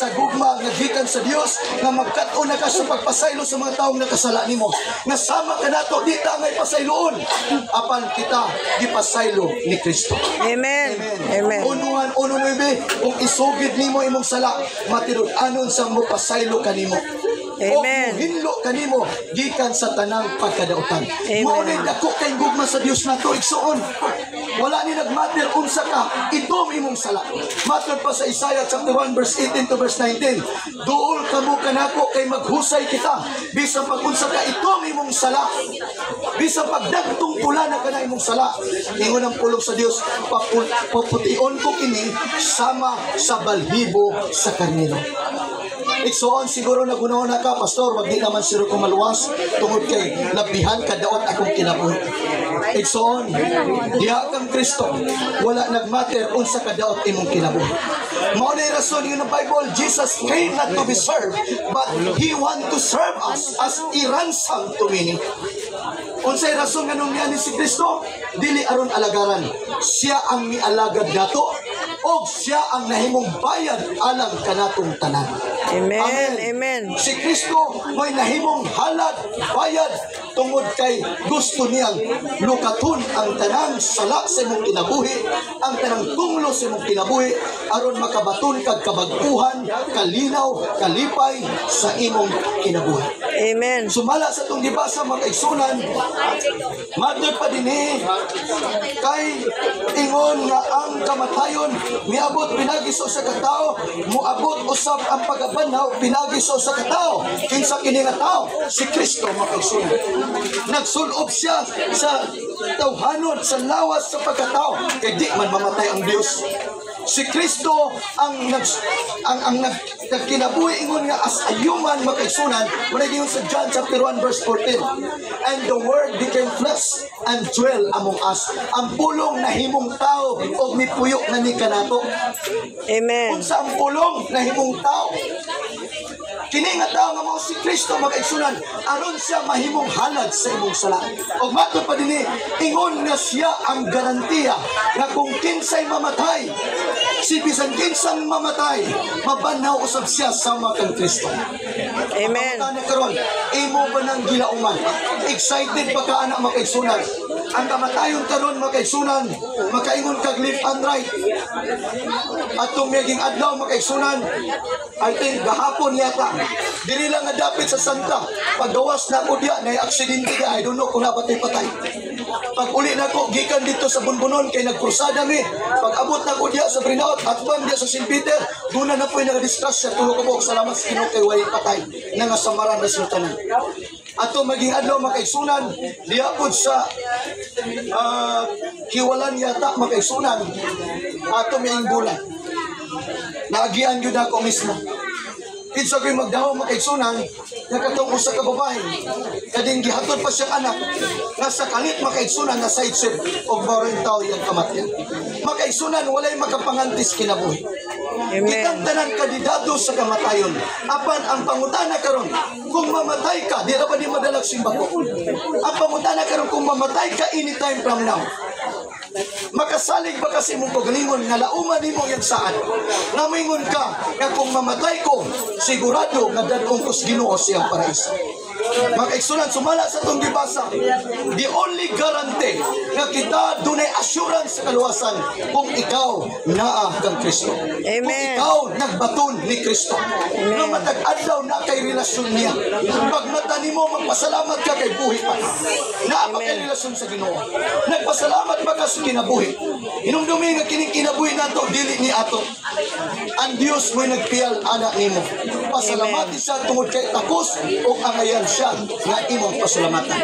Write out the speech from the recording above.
Sa gugma nga gikan sa Dios nga magkat-on na ka sa pagpasaylo sa mga taong nakasala nimo. Nga sama kanato, di ta ngay pasayloon, apan kita gipasaylo ni Kristo. Amen. Amen. Unuhan 1:9, kung isugid nimo imong sala, matinud-anon sang mopasaylo kanimo. O Amen. muhinlo kanimo gikan sa tanang pagkadautan. Amen. Mao ni dako kay gugma sa Dios nato, igsuon. Wala ni nagmatter unsa ka itom imong sala. Matod pa sa Isaiah chapter 1 verse 18 to verse 19. "Duol kamo kanako kay maghusay kita bisan pag unsa ka itom imong sala. Bisan pag dagtong pula na kana imong sala." Ingon ang pulong sa Dios, "Papution ko kini sama sa balhibo sa karnero." Igsoon, siguro nagunaw na ka, "Pastor, wag di naman siro ko maluwas tungod kay labihan kadaot akong kinabuhi." Igsoon, diha kang Kristo, wala nagmatter unsa kadaot imong kinabuhi. Mao na rason yun ng Bible, Jesus came not to be served, but He want to serve us as a ransom to many. Unsay rason nganong niani si Kristo? Dili aron alagaran. Siya ang mialagad nato og siya ang nahimong bayad alang kanatong tanan. Amen. Amen. Si Kristo may nahimong halad, bayad, tungod kay gusto niyang lukaton ang tanang sala sa imong kinabuhi, ang tanang tunglo sa imong kinabuhi, aron makabaton kag kabag-uhan, kalinaw, kalipay sa imong kinabuhi. Amen. Sumala sa itong gibasa, mga kaigsunan, matod pa dinhi, kay ingon nga ang kamatayon miabot pinagi sa usa ka tao, moabot usab ang pagkabanhaw pinagi sa usa ka tao. Kinsa kini nga tao? Si Kristo, mga kaigsunan. Nagsulob siya sa tawhanon, sa lawas sa pagkatao, kay di man mamatay ang Dios. Si Kristo ang nagkinabuhi ingon nga as a human, mga kaigsunan, mao ingon sa John chapter 1 verse 14. "And the Word became flesh and dwell among us." Ang pulong nahimong tao og mipuyo na ni kanato. Amen. Unsa ang pulong nahimong tao? Kini nga tao nga mao si Kristo, mga kaigsunan, aron siya mahimong halad sa imong sala. Og matod pa dinhi, ingon nga siya ang garantiya nga kung kinsay mamatay, si bisan kinsang mamatay, mabanhaw usab siya sama kang Kristo. Amen. Ang karon, imo ba nang gilauman? Excited ba ka ana, mga kaigsunan? Ang kamatayon karon, mga kaigsunan, makaingon kag left and right. Atong miaging adlaw, mga kaigsunan, I think gahapon yata, diri lang nga dapit sa Santa, paggawas na ako diya, na aksidente diya, I don't know kung nabatay patay. Pag uli na ko, gikan dito sa Bunbunon, kay nagkrusada mi. Pag abot na ko diya sa Brinaot, at bang diya sa St. Peter, doon na na po yung nagadiscuss sa tulo ka buok. Salamat sa Ginoo kay way patay, na nga samaran na sila tanan. Ato maging adlaw, mga kaigsunan, diya pod sa Kiwalan yata, mga kaigsunan, ato may bulan. Naagian yun ako mismo. Kinsa ko'y magdaho, mga kaigsunan, nga katong usa ka babae, kading gihatod pa siyang anak, nga sa kalit, mga kaigsunan, na side trip, og mao rin tao iyang kamatyan. Mga kaigsunan, walay makapangantis kinabuhi. Amen. Kitang tanan kandidato sa kamatayon. Apan ang pangutana karon, kung mamatay ka, di ra ba ni madalag simbako? Ang pangutana karon, kung mamatay ka anytime from now, makasalig ba kasi imong pagalingon nga lauman nimo yang saan? Nga moingon ka nga kung mamatay ko, sigurado nga dad-on ko sa Ginoo siyang paraiso. Mga kaigsunan, sumala sa itong gibasa, the only guarantee nga kita dunay assurance sa kaluwasan kung ikaw naa kang Kristo. Amen. Kung ikaw nagbaton ni Kristo. Nga matag adlaw na kay relasyon niya. Pag mata nimo, magpasalamat ka kay buhi pa. Naa pa kay relasyon sa Ginoo. Nagpasalamat ba ka sa kinabuhi? Hinumdumi nga kining kinabuhi nato dili ni ato. Ang Dios mo'y nagpiyal ana nimo. Pasalamati siya tungod kay takos o angayan siya nga imong pasalamatan.